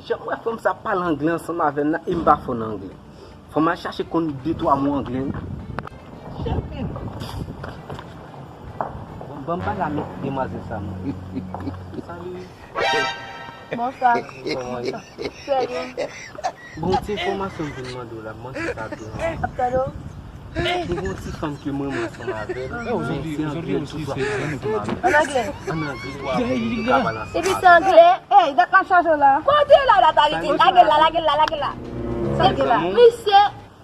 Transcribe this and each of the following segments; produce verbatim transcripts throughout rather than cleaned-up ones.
Jan m wè fanm sa pale anglè ansanm avè m nan, e m pa fò nan anglè. Fò m al chache konn de twa mo anglè wi. Chèpin. Bon, ban m pale a demwazèl sa mwen. Salut. Bonswa. Kòman w ye? Trè byen. Bon, ti enfòmasyon m vin mande w la, m mande sa tou. Ap tande w. Mwen gen yon ti fanm ke mwen renmen ansanm avè l. Men se anglè toujou ap pale ansanm avè l. An anglè? An anglè. Epi se anglè? Ey, dat la chaje w la. Kote la dat la, lage l la, lage l la, lage l la. Misye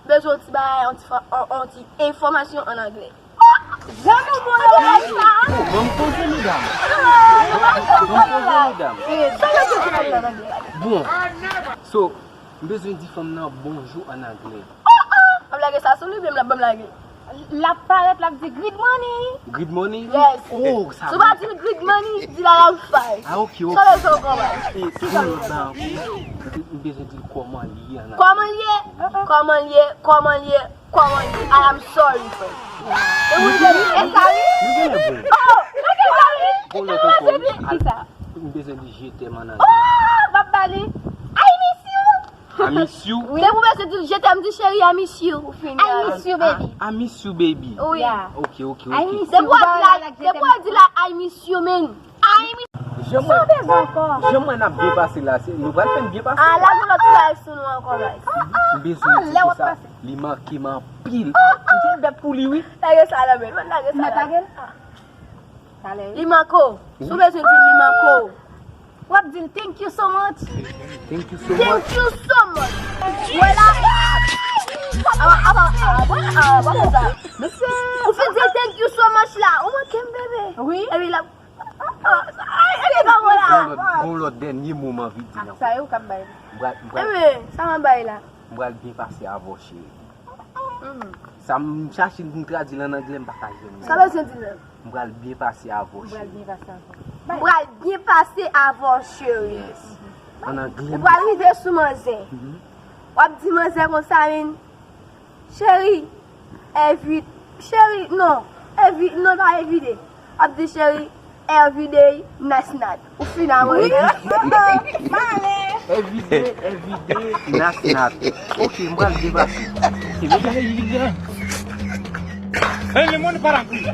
bezwen yon ti bagay, yon ti fò-, yon, yon ti enfòmasyon an anglè. Jan nou bon yo la sa. Bon, ban m poze medam. Ban m poze medam. Bon, so, m bezwen di fanm nan bonjou an anglè. Ap lage sa sou li, oubyen l ap ban m lage? L ap parèt, l ap di, "Good morning." Good morning? Yes. Oh, sa. Si w pa di l good morning, di l I am fine. Ah, ok, ok. Sa vle di w konprann? E, ki jan l ba m bezwen di l kòman l ye an anglè. Kòman l ye? Kòman l ye? Kòman l ye? Kòman l ye? I am sorry, friend. E wi, baby, e sa wi. Nou genlè bon. Oh, nou genlè wi. Bon, lòt ankò, wi. Ki sa? M bezwen di je t'aime an anglè. Oh, m ap ba li. I miss you. I miss you. Depi w bezwen di l je t'aime, di cheri, I miss you. Ou fini. I miss you, baby. I miss you, baby. Wi. Yeah. Ok, ok, ok. I miss you. Depi w di la, depi w di la, I miss you, man. I miss you. Sa w bezwen ankò? Jan mwen n ap byen pase la, se, nou pral fè n byen pase. Ah, la, nou lòt ti bagay sou nou ankò, guys. M bezwen di konsa, li manke m anpil. M gen bèt pou li, wi. Lage sa la, men. Lage sa la. Mèt lage l. Li manke w. Si w bezwen di l, li manke w. W ap di l, "Thank you so much." Thank you so much. Thank you so much. Wè la. Apa, apa, apa, apa, apa, apa, sa. Mesye. Ou fin di l, "Thank you so much" la. Ou manke m, bebe. Wi. Epi la. Ay, epi pa bon la. Gon lòt, gon lòt dènye mo m anvi di l ankò. Sa yo k ap bay. M pral, m pral. Enben, sa m ap bay la. M pral byen pase avè w, cheri. Sa m chache m tradui l an anglè, m pa ka jwenn li. Sa bezwen di menm? M pral byen pase avè w, cheri. M pral byen pase avè w. M pral byen pase avè w, cheri. Yes. An anglè. Ou pral rive sou manzè. W ap di manzè konsa, men, "Cheri, every, cheri, non, every, non, pa everyday." W ap di, "Cheri, everyday, nice night." Ou fin avè l. Wi. Everyday, everyday, nice night. Ok, m pral depase. Ok, men gade li la. Hey, le monde part en couille.